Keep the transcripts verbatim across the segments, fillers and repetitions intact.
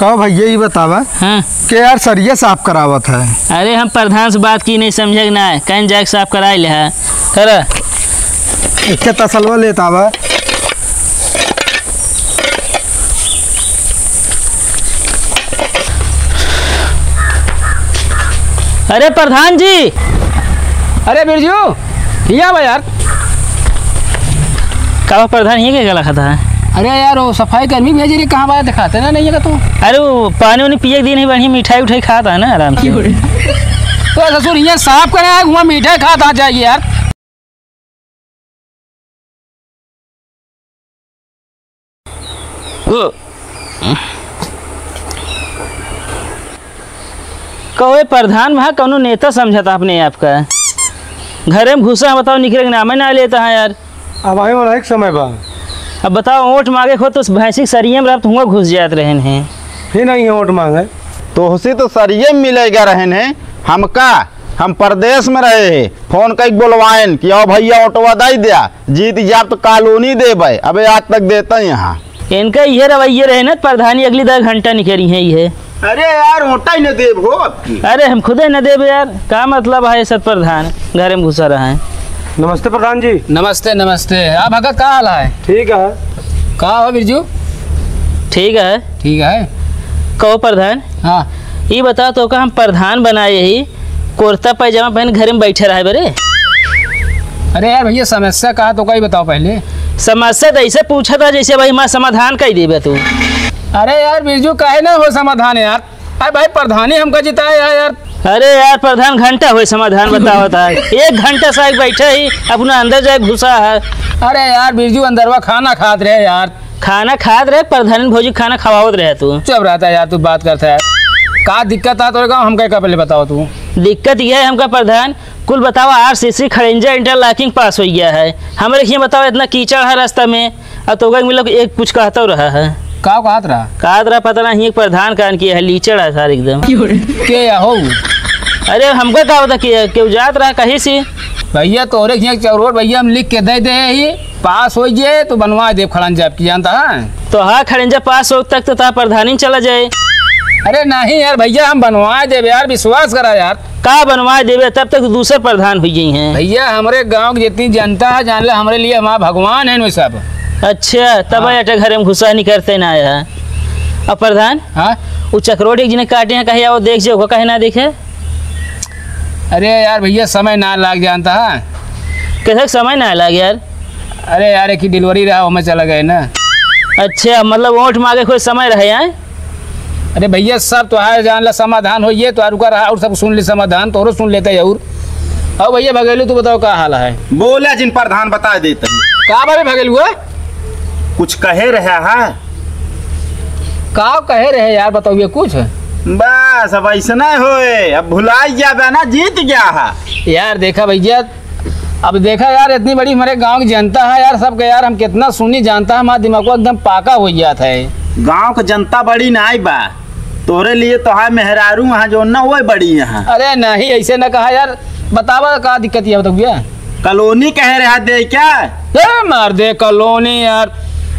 कहो भैया, ई बतावा हाँ। कि यार सरिया साफ करावत है। अरे हम प्रधान से बात की नहीं समझे कि ना, कहीं जाके साफ कराए ले है। करा। एक तसलवा लेत आवा। अरे प्रधान जी। अरे बिरजू, हियाँ बा यार। का बा प्रधान, हियाँ के गला खाता है? अरे यार, वो सफाई कर्मी भेजे रहे, कहाँ बा, दिखाते ना, नहीं है का तू? अरे वो पानी वानी पिए के दिन ही बढ़िया मिठाई उठाई खाता है ना आराम से। तो ससुर, हियाँ साफ करे आए, हुआ मिठाई खाता जाइए यार। कहो ए प्रधान, वहाँ कौनो नेता समझता अपने आप का? घरे में घुसा, बताओ, निकले के नामे ना लेता है यार। अब आए वाला एक समय बा। अब बताओ, ओट मागे खो तो उस भैंसी के सरिये में रह, तो हुआ घुस जात रहन हैं। फिर नहीं है ओट मांगे। तोहसे तो सरिये में मिलेगा रहन हैं। हमका, हम परदेस में रहे हैं, फोन कई बोलवाएन कि आओ भैया ओटवा दई द्या, जीत जाब तो कॉलोनी देबे। अबे आज तक देते हैं यहाँ। इनका ये रवैये रहे ना, प्रधानी अगली दस घंटा निकली है ये। अरे यार, ओटा ही न देब हो आपकी। अरे हम खुदे न देब यार, का मतलब है सत प्रधान घरे में घुसा रहा है। नमस्ते प्रधान जी। नमस्ते, नमस्ते। आ भगत, का हाल है? ठीक है। का हो बिरजू? ठीक है। ठीक है। कहो प्रधान। हाँ। ई बताओ तो का हम प्रधान बनाए ही, कुर्ता पैजामा पहन घरे में बैठे रहे बरे? अरे यार भैया, समस्या का है तो का ही बताओ पहले। समस्या तो ऐसे पूछा था जैसे भाई हमारा समाधान कर देबे तू। अरे यार बिरजू, काहे ना हो समाधान यार? अरे भाई, प्रधानी हमका जिताए है यार। अरे यार, प्रधान घंटा होए समाधान बतावत है। एक घंटा से आके बैठे ही, अपना अंदर जाए घुसा है। अरे यार, बिरजू अंदरवा खाना खात रहे यार। खाना खात रहे, प्रधानी भौजी खाना खवावत रहे तू। चुप रहता यार, तू बात करता है। का दिक्कत आ तोरे गाँव, हमका का पहले बताओ तू। दिक्कत यह है हमका प्रधान, कुल बतावा, आरसीसी खड़ंजा interlocking पास हो गया है। हमरे हियाँ बतावा, इतना कीचड़ है रास्ता में, अब तो ओकरा के मिला एक कुछ कहता रहा है। का कहत रहा? कहत रहा, पता नहीं, एक प्रधान कान की है, लीचड़ है सार एकदम। के या हो? अरे, हमका का पता कि केहू जात रहा कहीं से। भैया, तोरे हियाँ चौरोड भैया, हम लिख के दे दे ही, पास हो जे तो बनवा देब खड़ंजा आपकी, जानता है? तो हाँ, खड़ंजा पास हो तक तो ता प्रधानी में चला जाए। अरे नहीं यार भैया, हम बनवा देब यार, विश्वास करा यार। का बनवा देबे, तब तक दूसर प्रधान हुई गई हैं। भैया, हमरे गाँव की जितनी जनता है, जान ले, हमरे लिए हमारा भगवान है वे सब। अच्छा, तब हाँ। अटे घरे में घुसा नहीं करते ना आया। अब प्रधान, हाँ? वो चकरोट एक जिन्हें काटे हैं, कहे आओ देख जाओ, कहे ना देखे। अरे यार भैया, समय ना लाग जानता है। कैसे समय ना लाग यार? अरे यार, एक ही delivery रहा, वो में चला गए ना। अच्छा, मतलब ओठ मागे कोई समय रहे हैं? अरे भैया, सब तोहार जान ला समाधान होइए, तोहार रुका रहा और सब सुन ले समाधान, तोहरो सुन लेते और। अब भैया भगेलू, तू बताओ का हाल है? बोला जिन प्रधान बता देते हैं। का बाबे भगेलू है? कुछ कहे रहा है? का कहे रहे यार, बताओ ये कुछ। बस अब ऐसा नहीं होए, अब भुलाई गया बा ना, जीत गया है। यार देखा भैया, अब देखा यार, इतनी बड़ी हमारे गांव की जनता है यार, सबके यार हम कितना सुनी जानता है, हमारा दिमाग को एकदम पाका हो गया था। गांव की जनता बड़ी नाई बा, तोरे लिए तो है मेहरारू वहाँ जो ना वो बड़ी यहाँ। अरे नहीं, ऐसे ना कहा यार, बतावा का दिक्कत ये बताओ भैया। कॉलोनी कहे रहा दे क्या? ए मार दे कॉलोनी यार,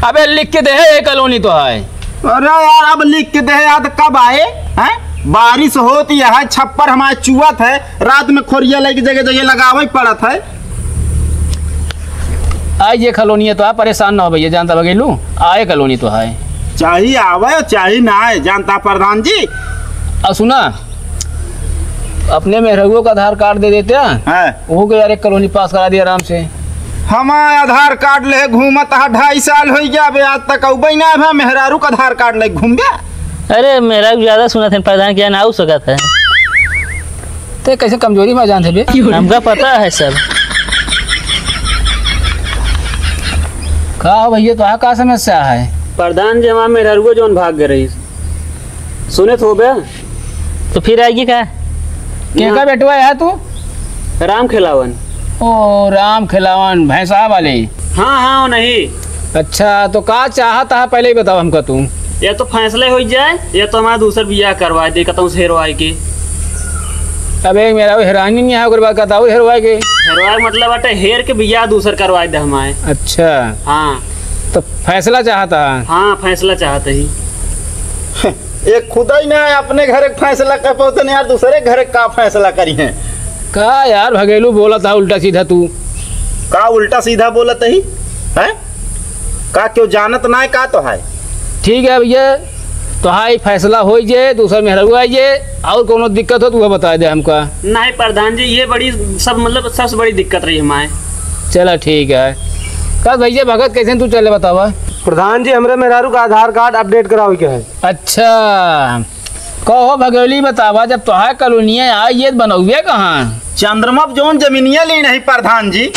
अबे लिख के दे है ये कॉलोनी तो है। अरे यार, अब लिख के दे यार, तो कब आए हैं? बारिश होती है, छप्पर हमारे चुअत है, रात में खोरिया लेके जगह जगह लगावे पड़त है। आ ये कॉलोनी है तो आप परेशान ना हो भैया, जानता बगेलू, आए कॉलोनी तो है। चाही आवे, चाही ना आए, जानता प्रधान जी। और सुना, अपने मेहरगुओ का आधार कार्ड दे देते हैं, हाँ। वो के यार एक कॉलोनी पास करा दिया आराम से। हमारे आधार कार्ड ले घूमत हा, ढाई साल हो गया, अबे आज तक अउबे ना भा, मेहरारू का आधार कार्ड ले घूम गया। अरे मेहरारू ज्यादा सुनत है प्रधान, क्या ना हो सकत है? ते कैसे कमजोरी में जान थे बे? हमका पता है सब। का हो भैया, तो का समस्या है? प्रधान जी, हमार मेहरारू जौन भाग गए रही, सुने तो बे? तो फिर आएगी का? के ना। का बेटवा है तू? राम खिलावन। ओ, राम खिलावन, भैंसा वाले। हाँ, हाँ, वो नहीं। अच्छा, तो का चाहता है, पहले ही बताओ हमका तू। या तो फैसले हो जाए, या तो हमारा दूसर बियाह करवा दे, कतौ से हेरवाए के। अब एक मेरा हेरानी नहीं है, ओकर बाद कहता और हेरवाए के। हेरवाए मतलब अटे हेर के बियाह दूसर करवा दे हमारे। अच्छा। हाँ। तो फैसला चाहता है? हाँ, फैसला चाहते ही। एक खुदा ही ना है, अपने घर एक फैसला कर पावते नहीं यार, दूसरे घर का फैसला करी हैं। का यार भगेलू बोलत है उल्टा सीधा तू? का उल्टा सीधा बोलत ही? हैं? का क्यों जानत ना है का तो है? ठीक है भैया, तो हाँ, ई फैसला हो जे, दूसर मेहररुआ आइ जे, और कोनो दिक्कत हो तो वह बता दे हमका। नहीं प्रधान जी, ये बड़ी सब मतलब सबसे बड़ी दिक्कत रही हमारे। चला ठीक है। का भैया भगत कैसे तू चले बतावा? प्रधान जी, हमरे मेहरारू का आधार कार्ड अपडेट करावे के है। अच्छा, कहो भगेली बतावा, जब तोहार कॉलोनिया आई ये बनौबे कहाँ? चंद्रमा पे जौन जमीनिया ली नहीं प्रधान जी,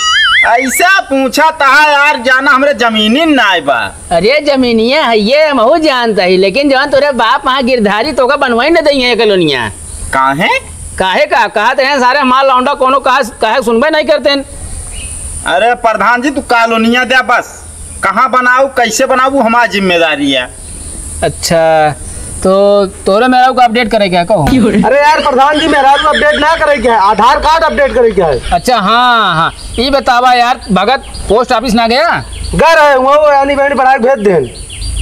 ऐसा पूछा तहा यार, जाना हमरे जमीनी नाय बा। अरे जमीनिया है ये, हमहू जानता ही, लेकिन जौन तोरे बाप वहाँ गिरधारी तोका बनवाई न दई है कॉलोनिया। काहे? काहे का? कहा तो है सारे हमार लौंडा कोनो कहा, कहे सुनबे नहीं करते हैं। अरे प्रधान जी, तू कॉलोनिया दे बस, कहाँ बनाऊ, कैसे बनाऊ, वो हमार जिम्मेदारी है। अच्छा, तो तोरे मेहरारू का अपडेट करे क्या कहो? अरे यार प्रधान जी, मेहरारू अपडेट ना करे क्या है, आधार कार्ड अपडेट करे क्या है। अच्छा, हाँ, हाँ, ये बतावा यार, भगत पोस्ट ऑफिस ना गया? घर है, वो, वो एनी बेनी पढ़ाई भेज देन।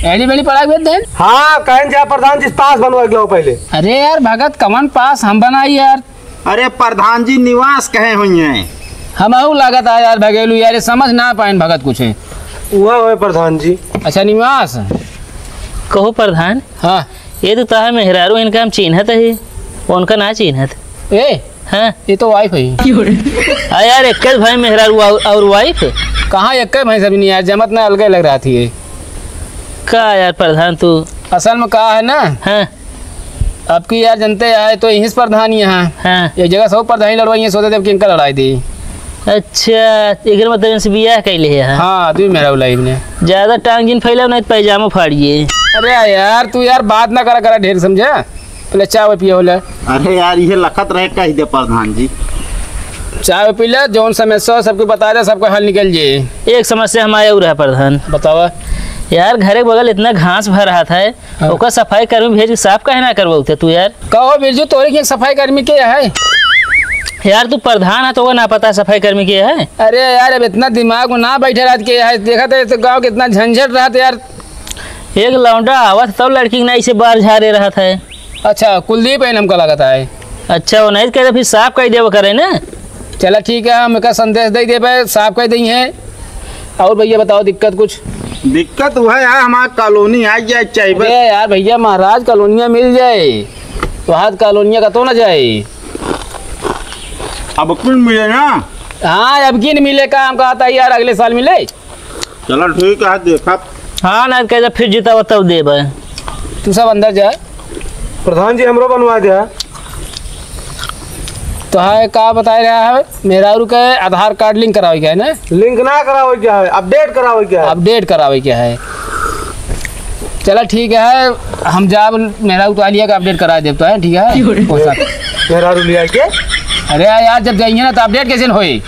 एनी बेनी पढ़ाई भेज देन? हाँ, कहन जा प्रधान जी, पास बनवा के लाओ पहले। अरे यार भगत, कमन पास हम बनाई यार? अरे प्रधान जी, निवास कहे हुई हैं? हमहू लागत है यार भगेलू यार, ये समझ ना पाएन भगत कुछ है। हुआ हुआ प्रधान जी। अच्छा निवास। कहो प्रधान। हाँ। ये तो ताहा मेहरारू, इनका हम चिन्हत है, उनका ना चिन्हत। ए, हाँ। ये तो वाइफ है। आ यार, एक भाई मेहरारू और, और वाइफ। कहाँ एक भाई सब नहीं यार, जमत ना अलगे लग रहा थी ये। का यार प्रधान तू? असल में का है ना, हाँ। अब की यार जनते आए तो यहीं से प्रधान यहाँ। हाँ। एक जगह सब प्रधान लड़वाई, ये सोचे थे कि इनका लड़ाई दी। अच्छा, एकर मतलब इनसे बियाह कैले है? हाँ, आदमी मेरा बुलाई ने। ज्यादा टांग जिन फैलाओ, नहीं तो पैजामा फाड़िए। अरे यार, तू यार बात ना करा, करा ढेर समझा। पहले चाय पियो ले। अरे यार, ये लखत रहे कह दे प्रधान जी। चाय पी ले, जौन समस्या हो सबको बता दे, सबको हल निकल जाए। एक समस्या हमारे और है प्रधान। बतावा। यार, घर के बगल इतना घास भर रहा था, हाँ। ओकर सफाई कर्मी भेज के साफ काहे ना करवाऊ थे तू यार? कहो बिरजू, तोरे के सफाई कर्मी के है? यार, तू प्रधान है, तो ना पता सफाई कर्मी के है? अरे यार, अब इतना दिमाग में ना बैठे रहत के है, देखा तो, तो गाँव के इतना झंझट रहत यार। एक लौंडा आवत तब लड़की के नाई से बार झारे रहत है। अच्छा, कुलदीप है हमका लगता है। अच्छा, वो नहीं करे, फिर साफ कह देवे करे ना। चला ठीक है, हम एका संदेश दे देबे, साफ कह दई है। और भैया बताओ दिक्कत कुछ? दिक्कत वह है, हमार कॉलोनी आ जाए चाहिए बस। अरे यार भैया, महाराज कॉलोनिया मिल जाए तो हाथ कॉलोनिया का तो ना जाए। अब कुल मिले ना? हाँ, अब की न मिले का, हम कहता है यार अगले साल मिले। चलो ठीक है, देखा। हाँ ना, कह दे फिर जीता तब देबे। तू सब अंदर जा। प्रधान जी, हमरो बनवा दे। तो हाँ, का बताए रहा है, मेहरारू के आधार कार्ड लिंक करावे के है ना? लिंक ना करावे के है, अपडेट करावे के है। अपडेट करावे के है। चला ठीक है, हम जाब मेहरारू तो लिया के अपडेट करा देब तो है, ठीक है? क्यों रे? हो सक- मेहरारू लिया के? अरे यार, जब जाइए ना तो अपडेट कैसे होई?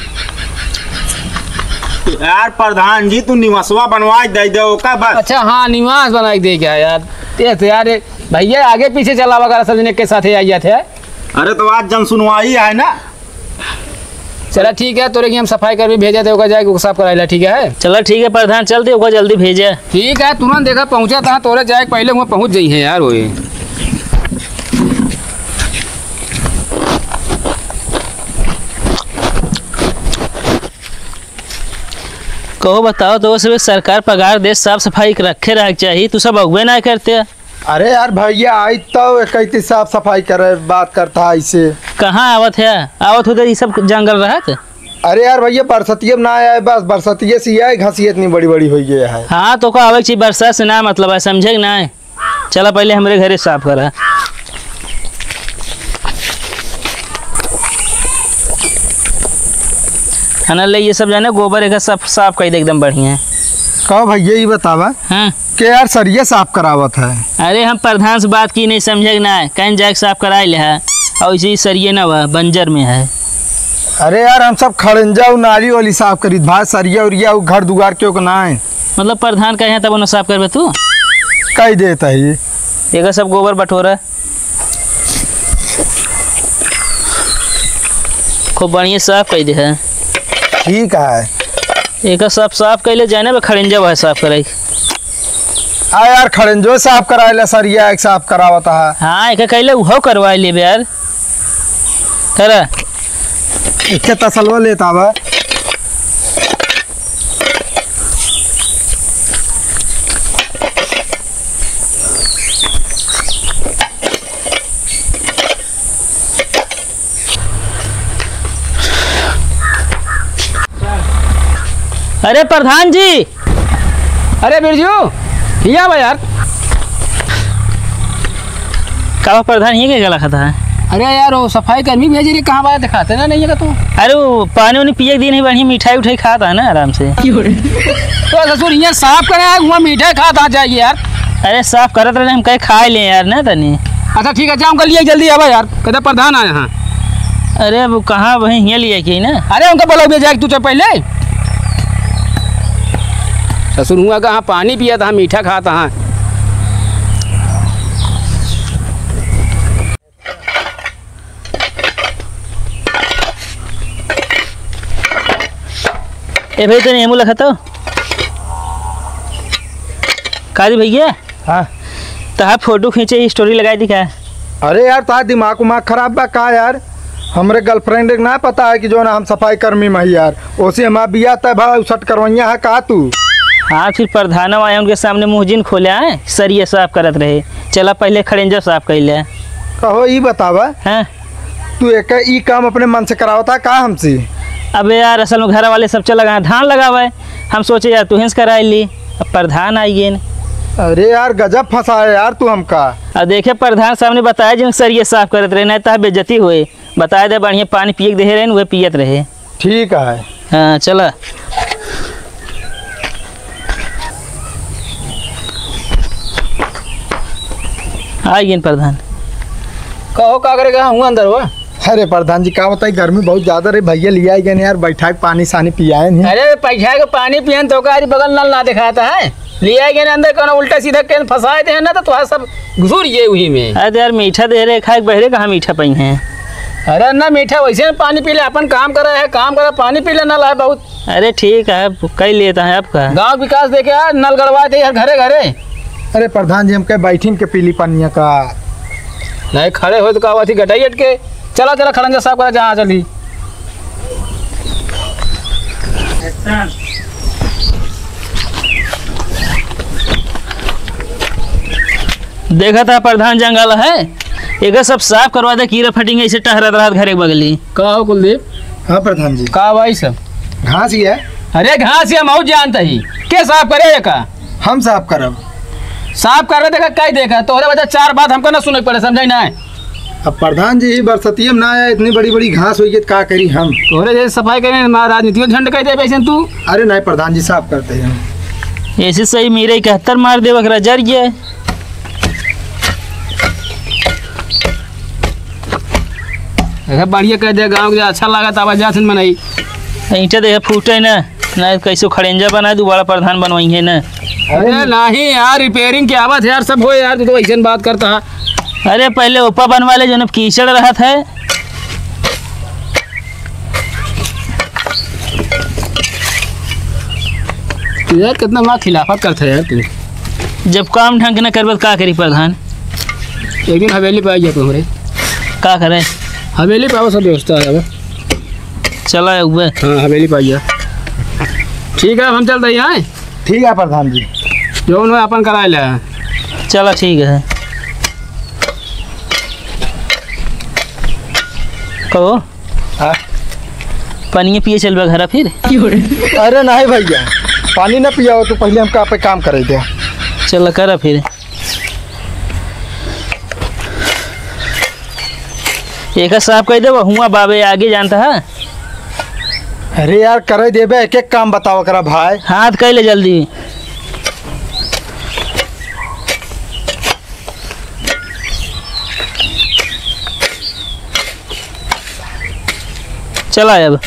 यार प्रधान जी, तू निवासवा बनवा दे दे ओका बस। अच्छा हाँ, निवास बना के दे क्या यार? ते तो यार भैया आगे पीछे चलावा करा, सब जने के साथे आई जाते हैं। अरे तो आज जन सुनवाई है ना। चला ठीक है, तोरे की हम सफाई कर्मी भेजे थे, ओका जाके ओका साफ कराइला, ठीक है? चला ठीक है प्रधान, चलते ओका जल्दी भेजे। ठीक है, तुरंत देखा पहुँचा था, तोरे जाए पहले वहाँ पहुँच जाई है यार, वही। कहो बताओ तो, वो सब सरकार पगार दे, साफ सफाई रखे रहे के चाहिए, तू सब अगुवे ना करते। अरे यार भैया, आई तो एक ही साफ सफाई करे, बात करता है इसे। कहाँ आवत है? आवत होते ई सब जंगल रहत। अरे यार भैया, बरसतिये में ना आए, बस बरसतिये से ही आए, घासिये इतनी बड़ी बड़ी हो गई है। हाँ, तो का आवे के चाहिए, बरसात से ना मतलब है, समझे कि ना? चला पहले हमरे घरे साफ करा। है ना, ले ये सब जाने गोबर एक साफ, साफ कर दे एकदम बढ़िया। कहो भैया, ये बतावा हाँ। कि यार सरिया साफ करावत है। अरे हम प्रधान से बात की नहीं समझे कि ना, कहीं जाके साफ कराए ले है। और इसी सरिये ना हुआ, बंजर में है। अरे यार हम सब खड़ंजा उ नाली वाली साफ करी भाई, सरिया उरिया उ घर दुआर क्यों के ना है। मतलब प्रधान कहे हैं तब उन्हें साफ करबे तू? कह देता है ये। एकर सब गोबर बटोरा। खूब बढ़िया साफ कइ दे है। ठीक है। एकर सब साफ कइ ले, जाने बा खड़ंजा भाई साफ कराई। आ यार, खड़ंजो साफ कराए ला, सरिया एक साफ करावत हा। हाँ, एके कहले उहो करवाए लेबे यार। करा। एके तसलवा लेत आवा। अरे प्रधान जी, अरे बिरजू, हियाँ बा यार। का बा प्रधान, हियाँ के गला खाता है? अरे यार, वो सफाई कर्मी भेजे रहे, कहाँ बा, दिखाते ना, नहीं है तू। अरे वो पानी उनी पिए के दिन ही बढ़िया मिठाई उठाई खाता है ना आराम से। तो ससुर, हियाँ साफ करे आए, हुआँ मिठाई खाता जाइए यार। अरे साफ करत रहे, हम कहे खाए ले यार ना तनी। अच्छा ठीक है, जा उनका लिए जल्दी आवा यार, कहते प्रधान आए हैं। अरे अब कहाँ, वहीं हियाँ लिए के ना। अरे उनका बोला भी जाए, तू चल पहले। ससुर हुआ कहाँ पानी पिया था, मीठा खाता हाँ। ए भाई, तनी एमू लखा तो। का जी भैया? हाँ। तहार फोटो खींचे, story लगाई दी का? अरे यार, तहार दिमाग उमाग खराब बा का यार? हमरे girlfriend के ना पता है कि जो ना हम सफाई कर्मी में ही यार, ओसे हमार बियाह तय भा उसट करवैया है का तू? हाँ, फिर प्रधानवा आए, उनके सामने मुँह जिन खोले आए, सरिया साफ करत रहे। चला पहले खड़ेंजा साफ कर ले। कहो ई बतावा, हाँ? तू एक ई काम अपने मन से करावता का हमसे? अबे यार, असल में घर वाले सब चला गए धान लगावे, हम सोचे यार तुहें से कराई ली, अब प्रधान आई गेन। अरे यार, गजब फंसाए यार तू हमका। अब देखे प्रधान सामने बताए जिन सरिया साफ करत रहे, नहीं तो बेइज्जती होए। बताए दे बढ़िया पानी पिए के देहे रहे, वह पियत रहे। ठीक है। हाँ, चला। आ गेन प्रधान। कहो, का करे गया हूँ अंदर हुआ? अरे प्रधान जी, का बताई, गर्मी बहुत ज्यादा रही, भैया लिया गए यार, बैठा के पानी सानी पियाए नहीं। अरे बैठा के पानी पियन तो का, अरे बगल नल ना दिखाता है, लिया गए अंदर, कौन उल्टा सीधा कहीं फंसाए दे ना, तो तुहार सब घुसुर ये वही में। अरे यार, मीठा दे रहे खाए, बहरे कहाँ मीठा पाई हैं? अरे ना मीठा, वैसे में पानी पी ले, अपन काम करे है, काम करे, पानी पी ले, नल है बहुत। अरे ठीक है, अब कई लेता है आपका। गाँव विकास देखे यार, नल गड़वा दे यार घरे घरे। अरे प्रधान जी, हम कहे बैठिन के पीली पनिया का। नहीं, खड़े हो तो का बात ही, गटाई अटके। चला, चला, खड़ंजा साफ करा, जहाँ चली। देखा था प्रधान जंगल है, एकर सब साफ करवा दे, कीड़ा फटिंग ऐसे टहरत रहत घरे के बगली। का हो कुलदीप? हाँ प्रधान जी। का भाई सब? घास ही है। अरे घास ही हम बहुत जानता ही। के साफ करे ये का? हम साफ करब। साफ कर रहे देखा, कई देखा, तोहरे वजह चार बात हमको ना सुने के पड़े, समझे ना? अब प्रधान जी ही बरसतिये में ना आया, इतनी बड़ी बड़ी घास हुई है, का करी हम? तोहरे जैसे सफाई करें, हमारा राजनीतियों झंड कह दे वैसे तू। अरे नहीं प्रधान जी, साफ करते हैं। ऐसे सही मेरे इकहत्तर मार दे, बकरा जर गया। ऐसा बढ़िया कह दे, गाँव के अच्छा लगा, तब जा सुन मनई। ईंटा देखे फूटे ना, ना कैसे खड़ेंजा बनाए, दोबारा प्रधान बनवाई है ना। अरे नहीं यार, रिपेयरिंग के आवत है यार, सब हो यार, तू तो ऐसे बात करता है। अरे पहले ओपा बनवा ले, जो ना कीचड़ रहत है। यार कितना हमारा खिलाफत करता है यार तू। जब काम ढंग के ना करबे तो का करी प्रधान? एक दिन हवेली पे आ गया तू हमरे। का करे? हवेली पे आओ, सब व्यवस्था है अब। चला उबे। हाँ, हवेली पे आ गया। ठीक है, अब हम चलते हैं, हैं? ठीक है प्रधान जी। जो उन्होंने अपन कराए ले। चला ठीक है। कहो। हाँ? पानी पिए चलबे घरा फिर? अरे नहीं भैया, पानी ना पियाओ तो पहले हमका पे काम करे दे। चल करा फिर। एक साफ कह दे, हुआ बाबे आगे जानता है। अरे यार, करे देबे, एक एक काम बताओ करा भाई। हाथ कह ले जल्दी। चला अब।